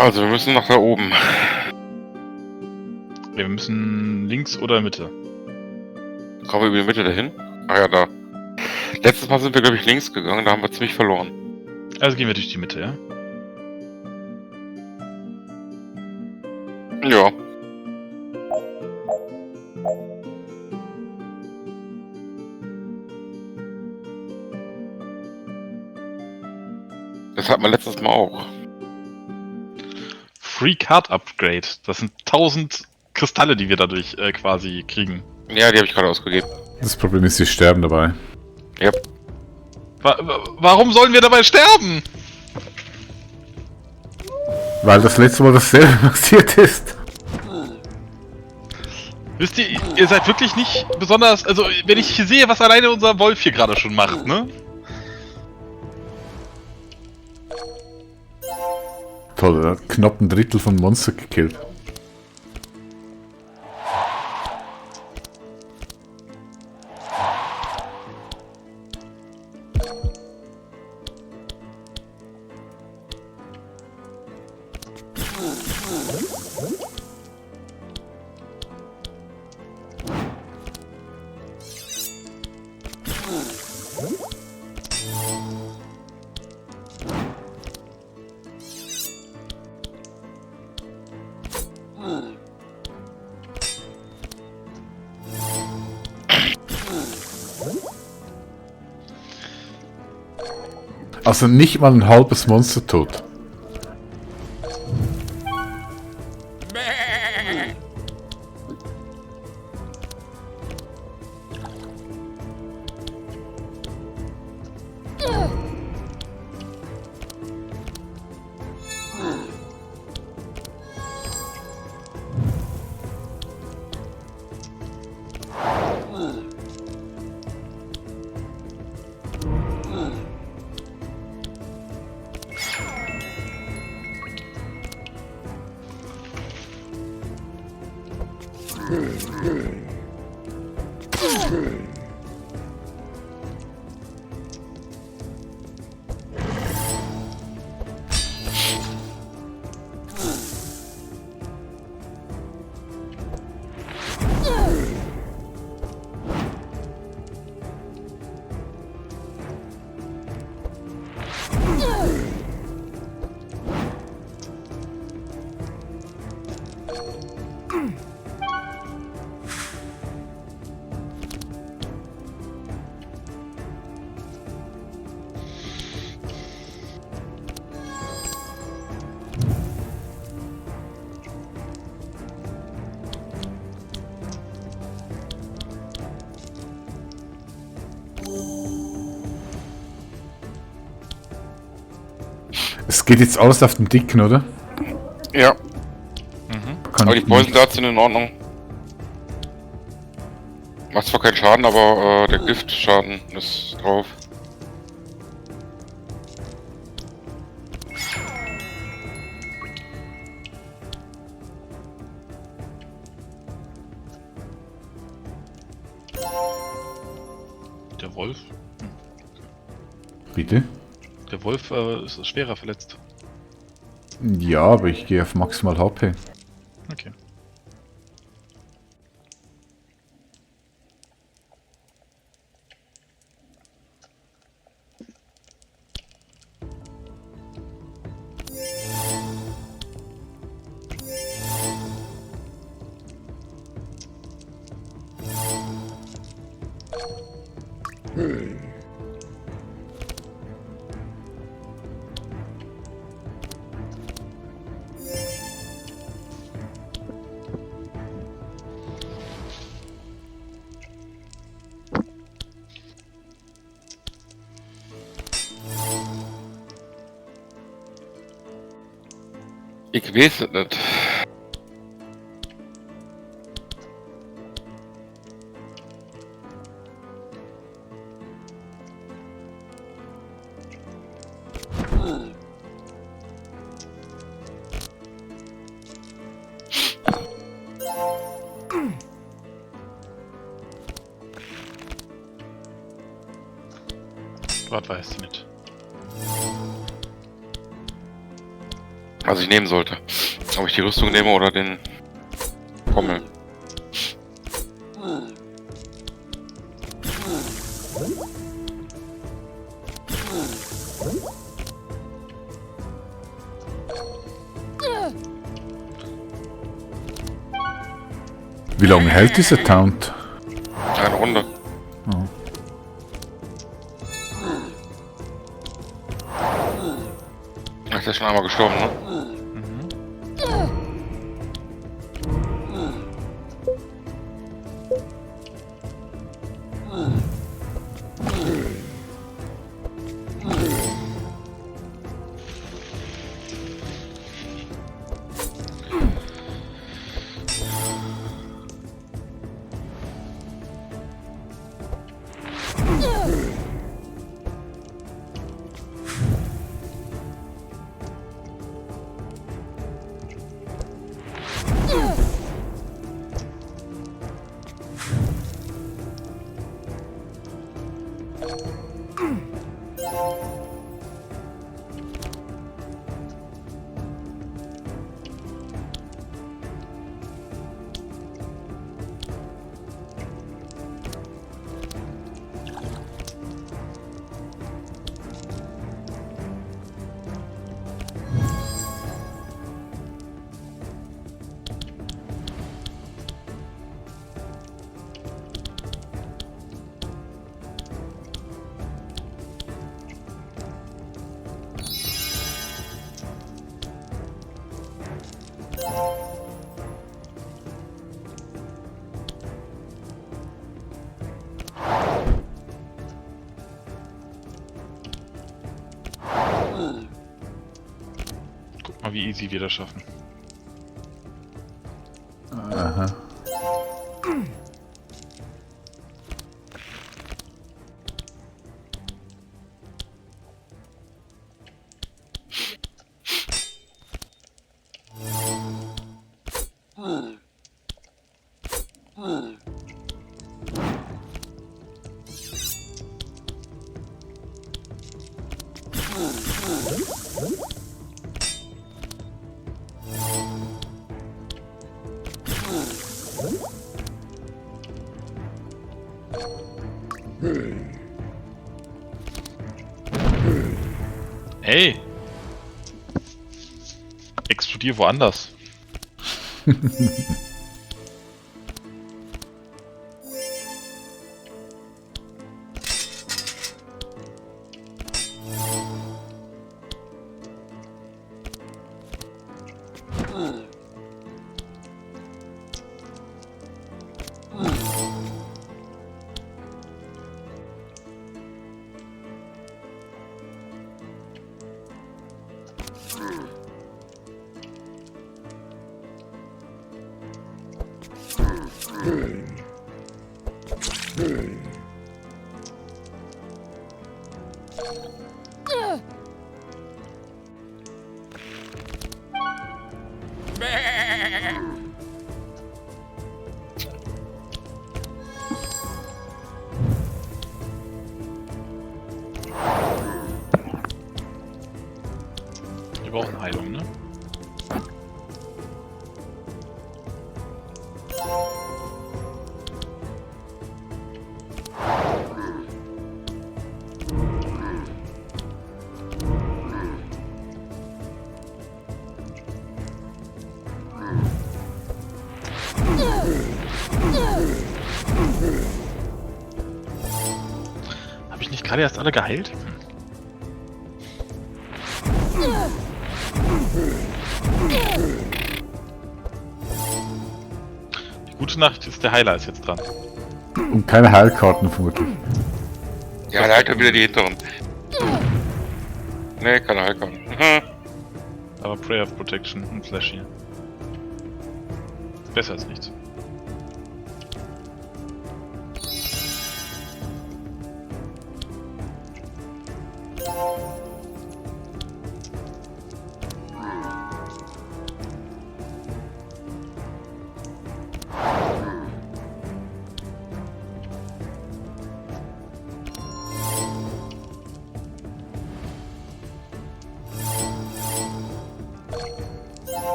Also wir müssen nach da oben. Wir müssen links oder Mitte. Kommen wir über die Mitte dahin? Ah ja, da. Letztes Mal sind wir, glaube ich, links gegangen, da haben wir ziemlich verloren. Also gehen wir durch die Mitte, ja? Ja. Das hatten wir letztes Mal auch. Free Card Upgrade. Das sind 1000 Kristalle, die wir dadurch quasi kriegen. Ja, die habe ich gerade ausgegeben. Das Problem ist, sie sterben dabei. Ja. Warum sollen wir dabei sterben? Weil das letzte Mal dasselbe passiert ist. Wisst ihr, ihr seid wirklich nicht besonders... Also, wenn ich sehe, was alleine unser Wolf hier gerade schon macht, ne? Toll, er hat knapp ein Drittel von Monster gekillt. Also nicht mal ein halbes Monster tot. Es geht jetzt alles auf den Dicken, oder? Ja. Kann Aber die Poison Darts sind in Ordnung. Macht zwar keinen Schaden, aber der Giftschaden ist drauf. Der Wolf? Bitte? Der Wolf ist schwerer verletzt. Ja, aber ich gehe auf maximal HP. Okay. Ich weiß es nicht. Was weiß ich nicht. Was ich nehmen sollte. Ob ich die Rüstung nehme oder den Pommel. Wie lange hält dieser Taunt? Eine Runde. Oh. Ach, der ist schon einmal gestorben, ne? Guck mal, wie easy wir das schaffen. Aha. Hey! Explodier woanders. Wir brauchen Heilung, ne? Habe ich nicht gerade erst alle geheilt? Die gute Nachricht ist, der Heiler ist jetzt dran. Und keine Heilkarten vermutlich. Ja, der hat ja wieder die hinteren. Ne, keine Heilkarten. Aber Prayer of Protection und Flash hier. Besser als nichts.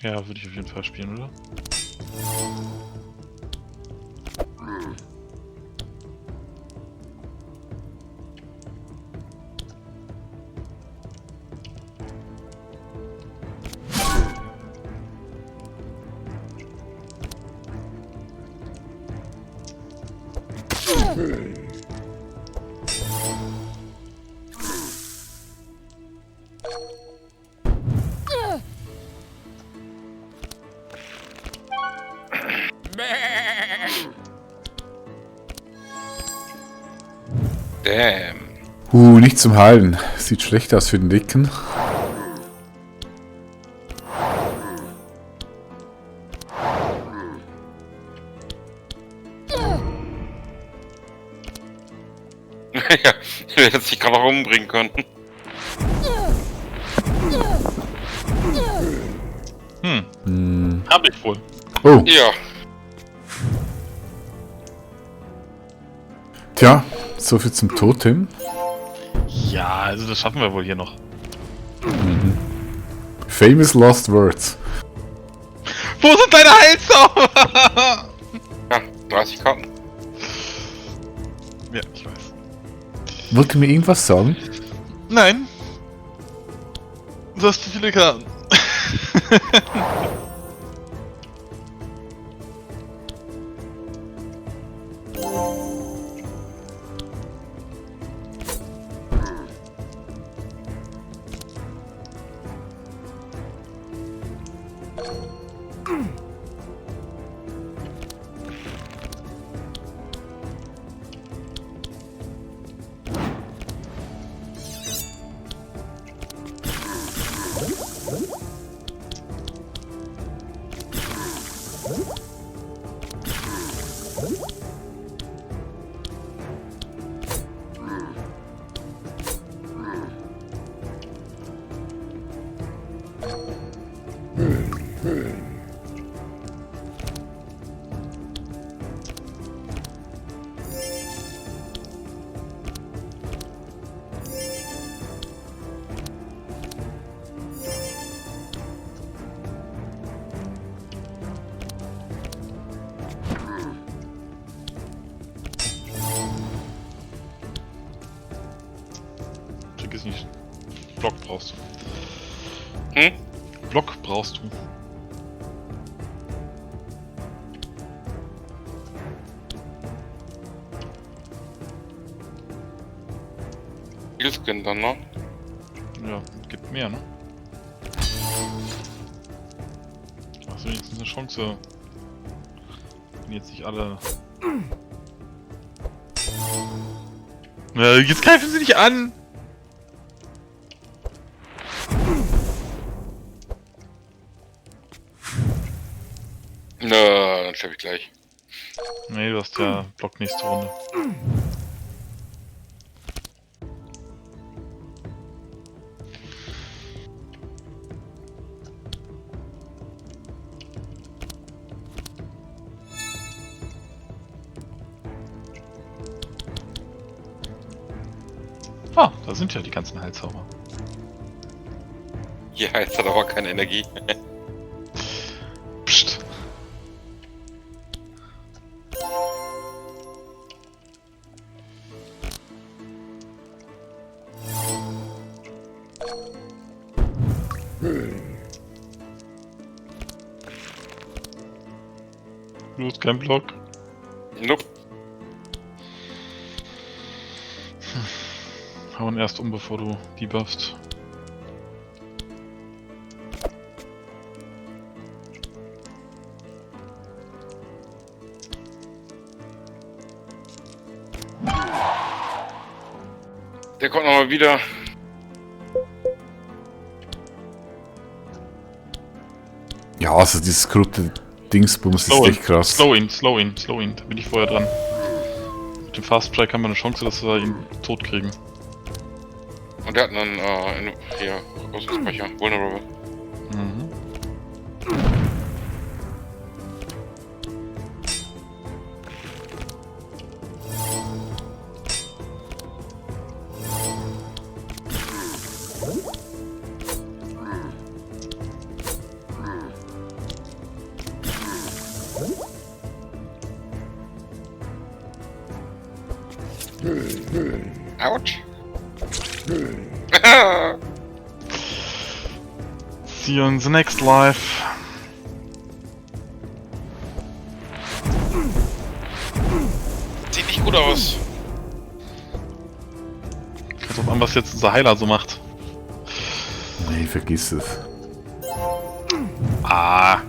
Ja, würde ich auf jeden Fall spielen, oder? Damn. Nicht zum Heilen. Sieht schlecht aus für den Dicken. Ja, ich hätte sich gerade auch umbringen können. Hab ich wohl. Oh, Ja. tja, soviel zum Totem. Ja, also das schaffen wir wohl hier noch. Famous Lost Words. Wo sind deine Heilzauber? Ja, 30 Karten. Ja, ich weiß. Wollt ihr mir irgendwas sagen? Nein. Du hast zu viele Karten. Vergiss nicht. Block brauchst du. Hm? Block brauchst du. Skin dann, ne? Ja, gibt mehr, ne? Hast du wenigstens eine Chance. Wenn jetzt nicht alle. Jetzt greifen sie dich an! Na, dann sterbe ich gleich. Nee, du hast ja Block nächste Runde. Ah, da sind ja die ganzen Heilzauber. Ja, jetzt hat er aber keine Energie. Psst. Du hast keinen Block. Nope. Hauen erst um, bevor du debuffst. Der kommt nochmal wieder. Ja, also dieses krutte Dingsbums ist echt krass. Slow ihn. Da bin ich vorher dran. Mit dem Fast Strike haben wir eine Chance, dass wir ihn tot kriegen. Und der hat einen, hier, Rüstungsspeicher, Vulnerable. Mhm. Autsch. See you in the next life. Sieht nicht gut aus. Kommt drauf an, was jetzt unser Heiler so macht. Nee, vergiss es. Ah.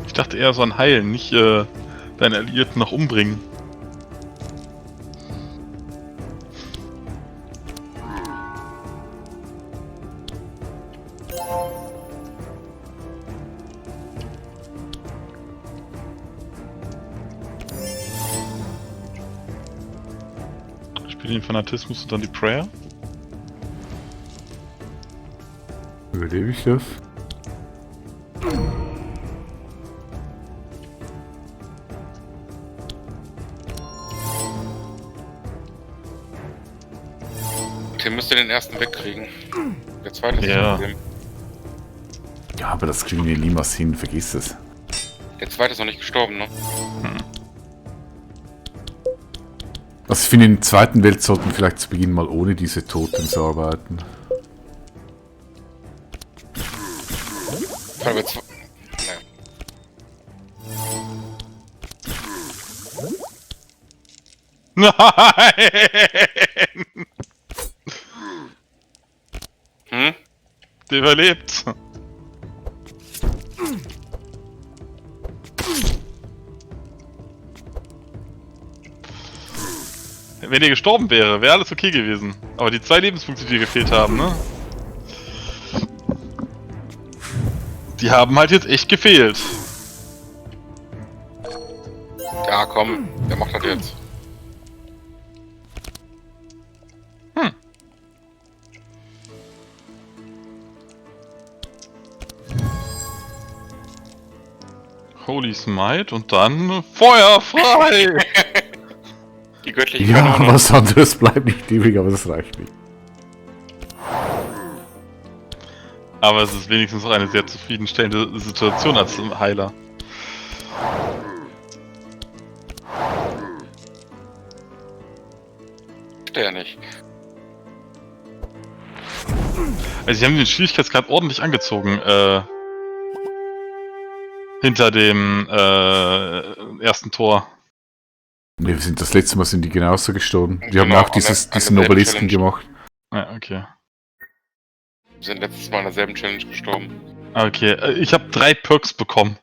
Ich dachte eher so an Heilen, nicht deine Alliierten noch umbringen. Spiel den Fanatismus und dann die Prayer. Überlebe ich das? Tim müsste den ersten wegkriegen. Der zweite ist Ja. das Problem. Ja, aber das kriegen wir niemals hin, vergiss es. Der zweite ist noch nicht gestorben, ne? Also ich finde, in der zweiten Welt sollten wir vielleicht zu Beginn mal ohne diese Totems arbeiten. Vor allem jetzt. Naja. Nein! Hm? Der überlebt. Wenn er gestorben wäre, wäre alles okay gewesen. Aber die 2 Lebenspunkte, die gefehlt haben, ne? Die haben halt jetzt echt gefehlt. Ja, komm, der macht das jetzt. Holy Smite und dann Feuer frei! Die göttliche Ja, Kanone. was anderes bleibt nicht übrig, aber das reicht nicht. Aber es ist wenigstens noch eine sehr zufriedenstellende Situation als Heiler. Der nicht. Also sie haben den Schwierigkeitsgrad ordentlich angezogen, hinter dem ersten Tor. Ne, wir sind das letzte Mal sind die genauso gestorben. Die haben Genau, auch diesen an derselben Obelisken Challenge. gemacht. Ja, okay. Wir sind letztes Mal in derselben Challenge gestorben. Okay, ich habe 3 Perks bekommen.